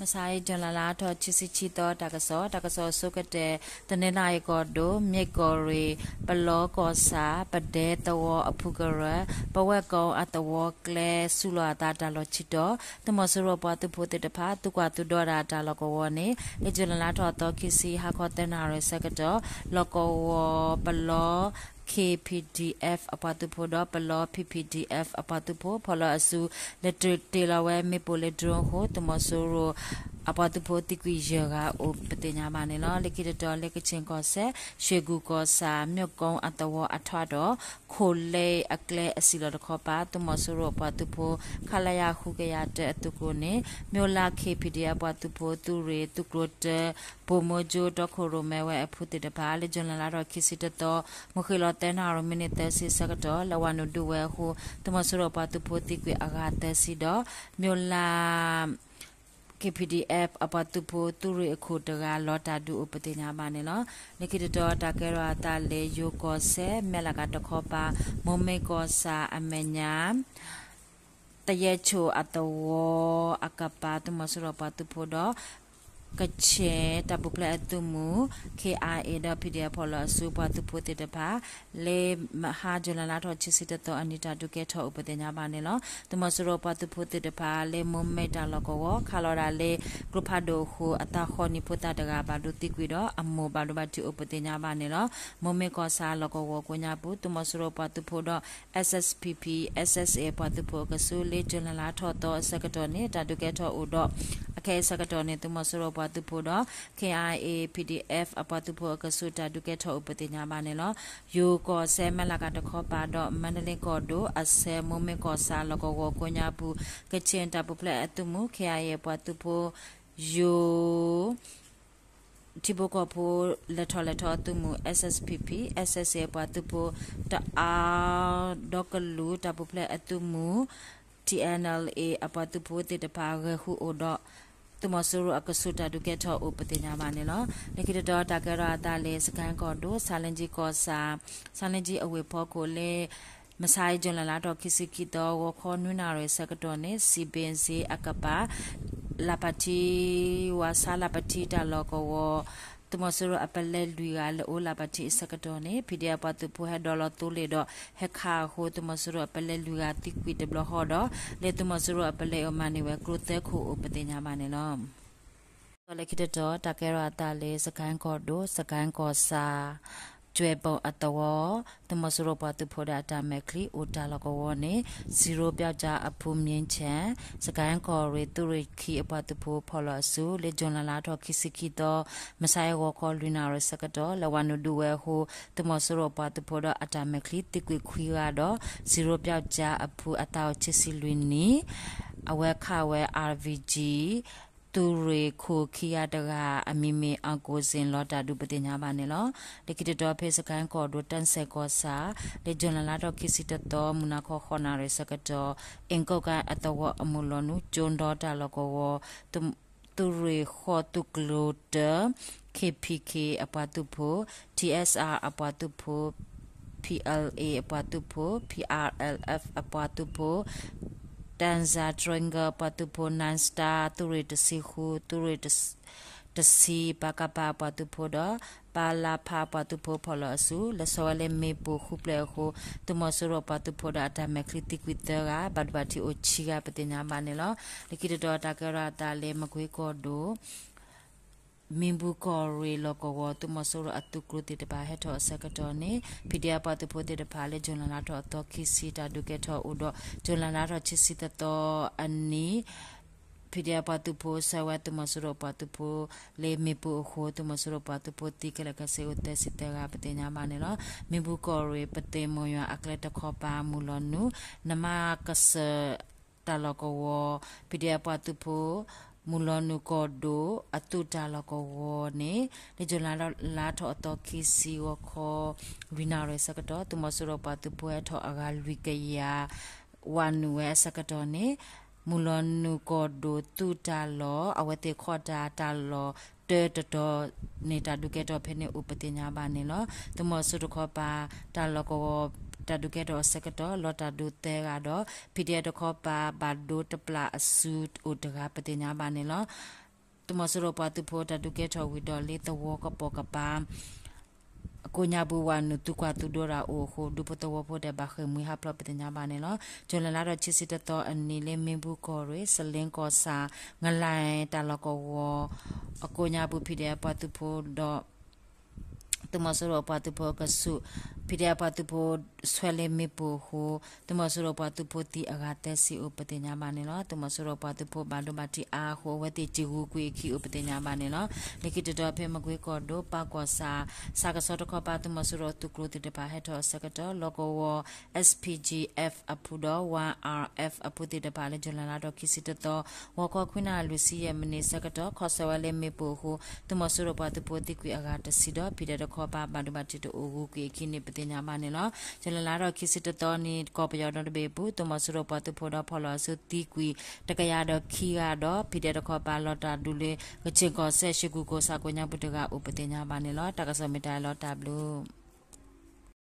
မုၢ်ဆါအံၤ ကၠူၤလဲလါထီၣ်ခံဆံခံသီ တၢ်ကစီၣ်, တၢ်ကစီၣ်အဆိကတၢၢ် တနီသရံၣ်ကီၢ်ဒိၣ်, မ့ၢ်ကီၢ်ရ့ၣ်, ပလီကီၢ်ဆၣ်, ပဒဲသဝီအဖုကရၢ, ပဝဲၢ်ကိအသဝီကျဲ စူၤလီၤအသးတၢ်လီၢ်ဆံတီၤ, သုးမီၤစိရိၤပှၤသုးဖိသ့ၣ်တဖၣ် သူၣ်ကွၢ်သူၣ်ဒီးတၢ်တၢ်လီၢ်ကဝီၤန့ၣ် လၢကၠူၤလဲလါထီၣ်သီခံဆံ ဟါခီသၢနၣ်ရံၣ်ဆၢကတီၢ် လီၢ်ကဝီၤပလီ K P D F အပှၤသုးဖိဒီး ပလီ P P D F အပှၤသုးဖိ ဖီၣ်လီၤအစု လဲၤတ့ၢ်လီၤဝဲမ့ၣ်ပိၢ်လၢ drone အဃိ သုးမီၤစိရိၤအပှၤသုးဖိသံကွံာ်ယဲၢ်ဂၤအိၣ်ပသ့ၣ်ညါဘၣ်န့ၣ်လီၤ. လၢခံတတီၤ လၢကခ့ၣ်ကီၢ်စဲၣ် ရွှ့ၣ်ကူၣ်ကီၢ်ဆၣ် မၠိၣ်ကိအသဝီအထွးဒီး ခိၣ်လ့အကျဲအစံၣ်လီၤတခီပၤ သုးမီၤစိရိၤအပှၤသုးဖိ ခလရ ဃုကယၤတၢအသုးကျိၤန့ၣ် မၠိလါ K P D F အပှၤသုးဖိ သုးရ့ၣ်သုးကျိၤတၢ ဘိၣ်မိၢ်ကၠိ တီခိၣ်ရိၣ်မဲဝဲအဖုသ့ၣ်တဖၣ် လၢကၠူၤလဲလါထီၣ်ခံဆံတသီ မုၢ်ဃ့ၢ်လီၤသၢနၣ်ရံၣ်မံးနံးသၢဆံဆၢကတီၢ် လဲၤဝၤနုာ်ဒုးဝဲအဃိ သုးမီၤစိရိၤပှၤသုးဖိသံကွံာ်အဂၤသၢဆံဒီး မၠိလါ K P D F အပှၤသုးဖိ သုးရ့ၣ်အခိၣ်တဂၤ လီၤတၢ်ဒုးအိၣ်ပသ့ၣ်ညါဘၣ်န့ၣ်လီၤ. လၢခံတတီၤ တၢ်ကဲထီၣ်အသးလၢ ယိၤကီၢ်စဲၣ် မဲၢ်လးကးတခီပၤ မိၢ်မ့ၢ်ကီၢ်ဆၣ်အမဲာ်ညါ သယဲၢ်ဆိၣ်အသဝီအကပၤ သုးမီၤစိရိၤပှၤသုးဖိဒီး ကခ့ၣ်တၢ်ပူၤဖျဲးအသုးမုၢ် K I A ဒီး P D F ဖီၣ်လီၤအစုပှၤသုးဖိသ့ၣ်တဖၣ် လၢမဟါ ကၠူၤလဲလါထီၣ်ခံဆံတသီအနံၤ တၢ်ဒုးကဲထီၣ်အိၣ်ပသ့ၣ်ညါဘၣ်န့ၣ်လီၤ. သုးမီၤစိရိၤပှၤသုးဖိသ့ၣ်တဖၣ် လၢမိၢ်မ့ၢ်တၢ်လီၢ်ကဝီၤ ခးလီၤဒၣ်လၢ ကျိဖးဒိၣ်အဃိ အသးဃီနံၣ်ဖိသၣ်တဂၤ ဘၣ်ဒိသံကွံာ်ဒီး အမိၢ်ဘၣ်ဒိဘၣ်ထံးအိၣ်ပသ့ၣ်ညါဘၣ်န့ၣ်လီၤ. မိၢ်မ့ၢ်ကီၢ်ဆၣ်လီၢ်ကဝီၤကိးညါပူၤ သုးမီၤစိရိၤပှၤသုးဖိဒီး S S P P S S A ပှၤသုးဖိအကဆူး လၢကၠူၤလဲလါထီၣ်သီအဆၢကတီၢ်န့ၣ် တၢ်ဒုးကဲထီၣ်အိၣ်ဒီး အခဲအံၤဆၢကတီၢ်န့ၣ် သုးမီၤစိရိၤပှၤသုးဖိဒီး K I A P D F အပှၤသုးဖိအကဆူး တၢ်ဒုးကဲထီၣ်အိၣ်ပသ့ၣ်ညါဘၣ်န့ၣ်လီၤ. ယိၤကီၢ်စဲၣ် မဲၢ်လးကးတခီပၤဒီး မါဒလ့ကီၢ်ဒိၣ်အဆၢ မိၢ်မ့ၢ်ကီၢ်ဆၣ်လီၢ်ကဝီၤကိးညါပူၤ ကခ့ၣ်တၢ်ပူၤဖျဲးအသုးမုၢ် K I A အပှၤသုးဖိ ယိၤ ထံဖိကီၢ်ဖိလဲၤထီၣ်လဲၤထီအသုးမုၢ် S S P P S S A အပှၤသုးဖိ တအါဒီကလုာ် တၢ်ပူၤဖျဲးအသုးမုၢ် T N L A အပှၤသုးဖိသ့ၣ်တဖၣ် ဂဲၤဃုာ်အိၣ်ဒီး သုးမီၤစိရိၤအကဆူး တၢ်ဒုးကဲထီၣ်အိၣ်ပသ့ၣ်ညါဘၣ်န့ၣ်လီၤ. လၢခံတတီၤ တၢ်ကဲထီၣ်အသးလၢ စကဲၣ်ကီၢ်ဒိၣ် ဆါလ့ကၠံကီၢ်ဆၣ် ဆါလ့ကၠံအဝ့ၢ်ဖီခိၣ်လၢ မုၢ်ဆါအံၤ ကၠူၤလဲလါထီၣ်ခံဆံခံသီ ဂီၤခီနွံနၣ်ရံၣ်ဆၢကတီၢ်န့ၣ် စံးဘ့ၣ်စ့အကပၤ လၢ်ပထံ ဝၤဆါလၢ်ပထံတၢ်လီၢ်ကဝီၤ သုးမီၤစိရိၤအပလဲလွံၢ်ဂၤ လဲၤအိၣ်လၢ်ပထံအဆၢကတီၢ်န့ၣ် P D F ပှၤသုးဖိဟဲဒီးလီၤသိလ့ၣ်ဒီး ဟဲခးအဃိ သုးမီၤစိရိၤအပလဲလွံၢ်ဂၤသံကွံာ်တဘျီဃီဒီး လၢသုးမီၤစိရိၤအပလဲအံၤမၤန့ၢ်ဝဲ ကျိသၢခိၣ်အိၣ်ပသ့ၣ်ညါဘၣ်န့ၣ်လီၤ. ဒီးလၢခံတတီၤ တၢ်ကဲထီၣ်အသးလၢ စကဲၣ်ကီၢ်ဒိၣ် စကဲၣ်ကီၢ်ဆၣ် ကၠွဲၣ်ပိၣ်အသဝီ သုးမီၤစိရိၤပှၤသုးဖိဒီးအတၢ်မဲာ်ချံ အိၣ်တၢ်လီၢ်ကဝီၤန့ၣ် စံရိပျီကၠါအဖု မံၣ်ဆဲၣ် စကဲၣ်ကီၢ်ရ့ၣ်သုးရ့ၣ်ခံအပှၤသုးဖိဖီၣ်လီၤအစု လၢကၠူၤလဲလါထီၣ်ခံဆံခံသီ မုၢ်ဆါအံၤဂီၤခီလွံၢ်နၣ်ရံၣ်ဆၢကတီၢ် လဲၤဝၤနုာ်ဒုးဝဲအဃိ သုးမီၤစိရိၤပှၤသုးဖိဒီးအတၢ်မဲာ်ချံသံကွံာ်ခွံဂၤဒီး စံရိပျီကၠါအဖုအသးအိၣ်ခံဆံလွံၢ်နံၣ် အဝဲခးဝဲ R V G သုးရ့ၣ်ခိၣ်ခံဂၤတဂၤ အမံၤမ့ၢ် အီၣ်ကိၣ်စ့ၣ် လီၤတၢ်ဒုးပသ့ၣ်ညါဘၣ်န့ၣ်လီၤ. လၢခံတတီၤဖဲစကဲၣ်ကီၢ်ဒိၣ် တၢ်စဲၣ်ကီၢ်ဆၣ် လၢကၠူၤလဲလါထီၣ်ခံဆံတသီ မုၢ်နၤခီဃိးနၣ်ရံၣ်ဆၢကတီၢ် အ့ၣ်ကိၣ်ကါအသဝီအမုၢ်လီၤနုာ် ကၠိဒီတၢ်လီၢ်ကဝီၤ သုးရ့ၣ်ဃိးသုးကျိၤတၢ K P K အပှၤသုးဖိ T S R အပှၤသုးဖိ P L A အပှၤသုးဖိ P R L F အပှၤသုးဖိ Danzar Triangle အပှၤသုးဖိ Nine Star သုးရ့ၣ်တဆံဃု သုးရ့ၣ်တဆံ ပကဖ အပှၤသုးဖိဒီး ပလဖ အပှၤသုးဖိဖီၣ်လီၤအစု လဲၤဆီၣ်ဝဲလၢမ့ၣ်ပိၢ်ဃုဖျၢၣ်အဃိ သုးမီၤစိရိၤအပှၤသုးဖိဒီးအတၢ်မဲာ်ချံသံကွံာ်သၢဂၤ ဘၣ်ဒိဘၣ်ထံးအိၣ်ဆံဂၤပသ့ၣ်ညါဘၣ်န့ၣ်လီၤ. လၢခံတတီၤ တၢ်ကဲထီၣ်အသးလၢ မကွ့ကီၢ်ဒိၣ် မံၤဘူၣ်ကီၢ်ရ့ၣ်လီၢ်ကဝီၤ သုးမီၤစိရိၤအသုးကျိၤသ့ၣ်တဖၣ်ဟဲထီၣ်အဆၢကတီၢ်န့ၣ် P D F ပှၤသုးဖိသ့ၣ်တဖၣ်လၢ ကၠူၤလဲလါထီၣ်အသီခံဆံ တၢ်ဒုးကဲထီၣ်အိၣ်ဒီး ကၠူၤလဲလါထီၣ်ခံဆံတသီအနံၤ P D F ပှၤသုးဖိဆှၢဝဲသုးမီၤစိရိၤပှၤသုးဖိလၢမ့ၣ်ပိၢ်အဃိ သုးမီၤစိရိၤပှၤသုးဖိသံခဲလၢာ်ခဲဆ့အိၣ် သၢဆံသၢဂၤ ပသ့ၣ်ညါဘၣ်န့ၣ်လီၤ. မံၤဘူၣ်ကီၢ်ရ့ၣ် ပသ့ၣ်မိၢ်ယွၤအကျဲတခီပၤ မုၢ်လီၤနုာ် နမါကစၢၢ် တၢ်လီၢ်ကဝီၤ P D F ပှၤသုးဖိ မုၢ်လီၤနုာ်ကီၢ်ဒိၣ် အသုးတၢ်လီၢ်ကဝီၤန့ၣ် လၢ ကၠူၤလဲလါထီၣ်အသီခံဆံ ဂီၤခီ လွံၢ်နၣ်ရံၣ်ဆၢကတီၢ် သုးမီၤစိရိၤပှၤသုးဖိဟဲထီၣ်အဂၤလွံၢ်ကယၤ ဝၤနုာ်ဝဲအဆၢကတီၢ်န့ၣ် မုၢ်လီၤနုာ်ကီၢ်ဒိၣ်သုးတၢ်လီၢ် အဝဲသ့ၣ်ခီၣ်တၢ်တၢ်လီၢ်တၢတတီၤန့ၣ် တၢ်ဒုးကဲထီၣ်ဖဲန့ၣ်အိၣ်ပသ့ၣ်ညါဘၣ်န့ၣ်လီၤ. သုးမီၤစိရိၤတခီပၤ တၢ်လီၢ်ကဝီၤ တၢ်ဒုးကဲထီၣ်အဆၢကတီၢ် လီၤတၢ်ဒုးသၢဂၤဒီး P D F တခီပၤ ဘၣ်ဒိတပျၢ်အစုအိၣ်တဂၤ ပသ့ၣ်ညါဘၣ်န့ၣ်လီၤ. သုးမီၤစိရိၤပှၤသုးဖိတၢ်ဒုးကဲထီၣ်ဝံၤဒီးလၢသဝီကပိာ်ကပၤ ကိးညါပူၤဝၤနုာ်သုကွၢ်သုဒိတၢ်အိၣ်အဃိ ဒူဖိသဝီဖိဒဲးဘၣ်ဃ့ၢ်မှံဟးဖျိးပသ့ၣ်ညါဘၣ်န့ၣ်လီၤ. ကၠူၤလဲလါထီၣ်ခံဆံတသီအနံၤလၢမ့ၣ်ဘူၣ်ကီၢ်ရ့ၣ် စလ့ကီၢ်ဆၣ် ငလၣ်တၢ်လီၢ်ကဝီၤ အကိးညါပူၤ ဖံးဒဲးပှၤသုးဖိဒီး သုးမီၤစိရိၤပှၤသုးဖိအကဆူး ဖံးဒဲးပှၤသုးဖိ ဆွဲလၢမ့ၣ်ပိၢ်အဃိ သုးမီၤစိရိၤပှၤသုးဖိသံအဂၤသၢဆံအိၣ်ပသ့ၣ်ညါဘၣ်န့ၣ်လီၤ. သုးမီၤစိရိၤပှၤသုးဖိဘၣ်ဒိဘၣ်ထံးအါအဃိ အဝဲသ့ၣ်စံၣ်ဂုၤကွံာ်အခံအိၣ်ပသ့ၣ်ညါဘၣ်န့ၣ်လီၤ. လၢခံတတီၤဖဲမကွ့ကီၢ်ဒိၣ် ပၢ်ကီၢ်ဆၣ် ဆၣ်ကဆီတခီပၤ သုးမီၤစိရိၤသုးကျိၤသ့ၣ်တဖၣ်ဟဲထီၣ်အဆၢကတီၢ် လီၢ်ကဝီၤ S P G F အပူၤဒီး Y R F အပူၤသ့ၣ်တဖၣ်လၢ ကၠူၤလဲလါထီၣ်ခံဆံတသီ ဂီၤခီခွံနၣ်ရံၣ်လွံၢ်ဆံယဲၢ်မံးနံးဆၢကတီၢ် ခီၣ်ဆၢဝဲလၢမ့ၣ်ပိၢ်အဃိ သုးမီၤစိရိၤပှၤသုးဖိသံကွံာ်အဂၤတဆံဒီး ဖံးဒဲးတခီပၤဘၣ်ဒိဘၣ်ထံးတအိၣ်ဂုၤကွံာ်အခံန့ၣ် ပသ့ၣ်ညါဘၣ်န့ၣ်လီၤ. ကၠူၤလဲလါထီၣ်ခံဆံတသီနံၤ ကီၢ်ပယီၤဒီတဘ့ၣ်အပူၤ သုးမီၤစိရိၤပှၤသုးဖိဒီးဖီၣ်လီၤအစုသံကွံာ် တကယၤဒီးခံဂၤဒီး ဖံးဒဲးတခီပၤလီၤတၢ်ဒုးလၢ ကခ့ၣ်ကီၢ်စဲၣ် ရွှေကူကို ဆၣ်ကိးညါပူၤတဂၤအိၣ်ပသ့ၣ်ညါဘၣ်န့ၣ်လီၤ. တၢ်ကစီၣ်မ့ၢ်တၢ်အံၤလီၤ တၢ်ဘျုး